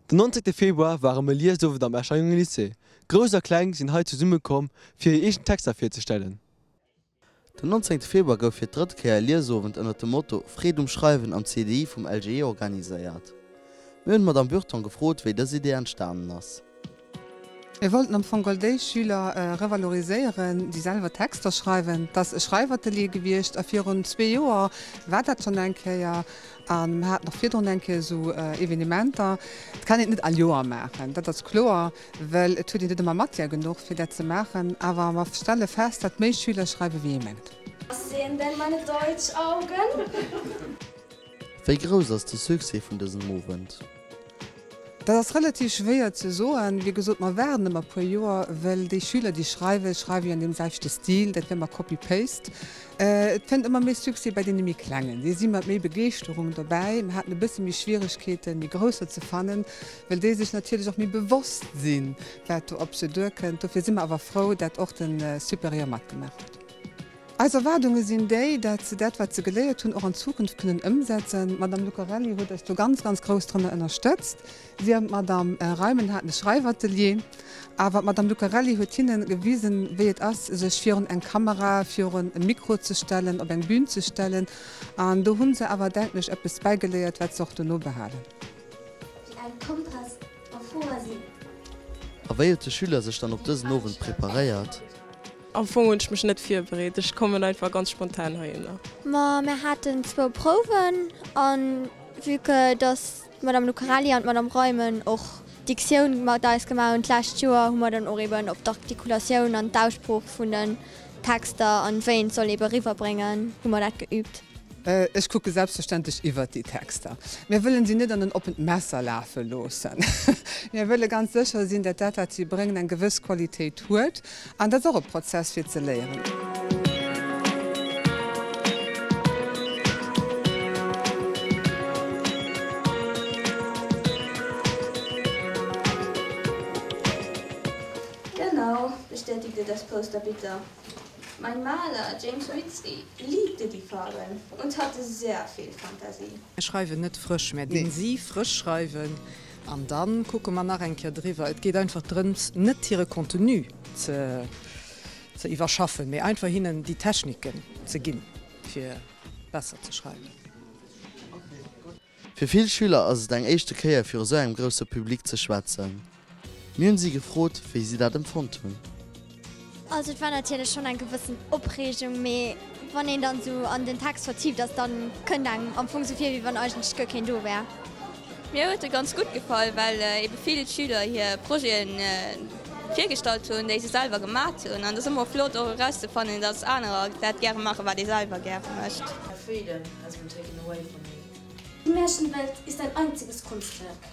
Den 19 Februar war erëm e Liesowend am Escher Jonge Lycée. Grouss a Kleng sinn hei zesumme komm fir hir eegen Texter virzestellen. Den 19 Februar gouf fir d'drëtt Kéier e Liesowend ënnert dem Motto Freed um Schreiwen am CDI vum LGE organiséiert. Mir hunn d'Madame Burton gefrot, wéi dës Idee entstanen ass. Mir wollten am Fong all déi Schüler revaloriséieren, déi selwer Texter schreiwen. Et ass e Schreifatelier gewiescht a virun zwee Joer war dat schonn eng Kéier a mir haten och virdrun eng Kéier esou Evenementer. Et kann een et net all Joer maachen, dat ass kloer, well et huet een net ëmmer Matière genuch, fir dat ze maachen. Awer mer stelle fest, datt méi Schüler schreiwe wéi ee mengt. Was sehen denn meine Deutschaugen? Wéi grouss ass de Succès vun dësem Owend? Dat ass relativ schwéier ze soen. Wéi gesot, mer waarden ëmmer e puer Joer, well déi Schüler, déi schreiwen, schreiwe jo an deem selwechte Stil, dat wier ëmmer Copy-Paste. Et fënnt ëmmer méi Succès bei deene méi Klengen. Déi si mat méi Begeeschterung dobäi. Mer haten e bësse méi Schwieregkeeten, méi Grousser ze fannen, well déi sech natierlech och méi bewosst sinn, wat do op se duerkënnt. Dofir si mer awer frou, dat och de Supérieur matgemaach huet. Eis Erwaardunge sinn déi, dat se dat, wat se geléiert hunn, och an Zukunft kënnen ëmsetzen. D'Madame Lucarelli huet eis do ganz, ganz grouss drënner ënnerstëtzt. Si an d'Madame Reimen haten e Schreifatelier, awer d'Madame Lucarelli huet hinne gewisen, wéi et ass, sech virun eng Kamera, virun e Mikro ze stellen, op eng Bühn ze stellen. An do hu se awer, denken ech, eppes bäigeléiert, wat se och dono behalen. Wie ein Kompass auf hoher See. A wéi huet de Schüler sech dann op dësen Owend preparéiert? Am Fong hunn ech mech net virbereet, ech kommen einfach ganz spontan heihinner. Ma mir haten zwou Prouwen an vue que dass d'Madame Lucarelli an d'Madame Reimen och Diktioun mat eis gemaach hunn d'lescht Joer, hu mer dann och eben op d'Artikulatioun an d'Aussprooch vun den Texter an wéi een et soll ebe riwwerbréngen, hu mer dat geübt. Ech kucke selbstverständlech iwwert déi Texter. Mir wëllen si net an en oppent Messer lafe loossen. Mir wëlle ganz sécher sinn, dat dat, wat si bréngen, eng gewëss Qualitéit huet. An dat ass och e Prozess, fir ze léieren. Genau, bestätigte das Poster bitter. Mein Maler James Ritzy liebte die Farben und hatte sehr viel Fantasie. Mir schreiwen net frësch, mä deen si frësch schreiwen an da kucke mer nach eng Kéier driwwer. Et geet einfach drëms, net hire Contenu ze ze iwwerschaffen, mä einfach hinnen déi Techniken ze ginn, fir besser ze schreiwen. Fir vill Schüler ass et eng éischte Kéier viru sou engem grousse Public ze schwätzen. Mir hunn si gefrot, wéi si dat empfonnt hunn. Also et war natierlech schonn eng gewëssen Opreegung, mee wann een dann sou an den Text vertieft ass, dann kënnt engem am Fong sou vir, wéi wann eigentlech guer keen do wär. Mir huet e ganz gutt gefall, well ebe vill Schüler hir Projeten virgestallt hunn, déi se selwer gemat hunn. An et ass ëmmer flott och erauszefannen, datt anerer dat gäre maachen, wat ee selwer gäre mécht. My freedom has been taken away from me. Die Märchenwelt ist ein einziges Kunstwerk.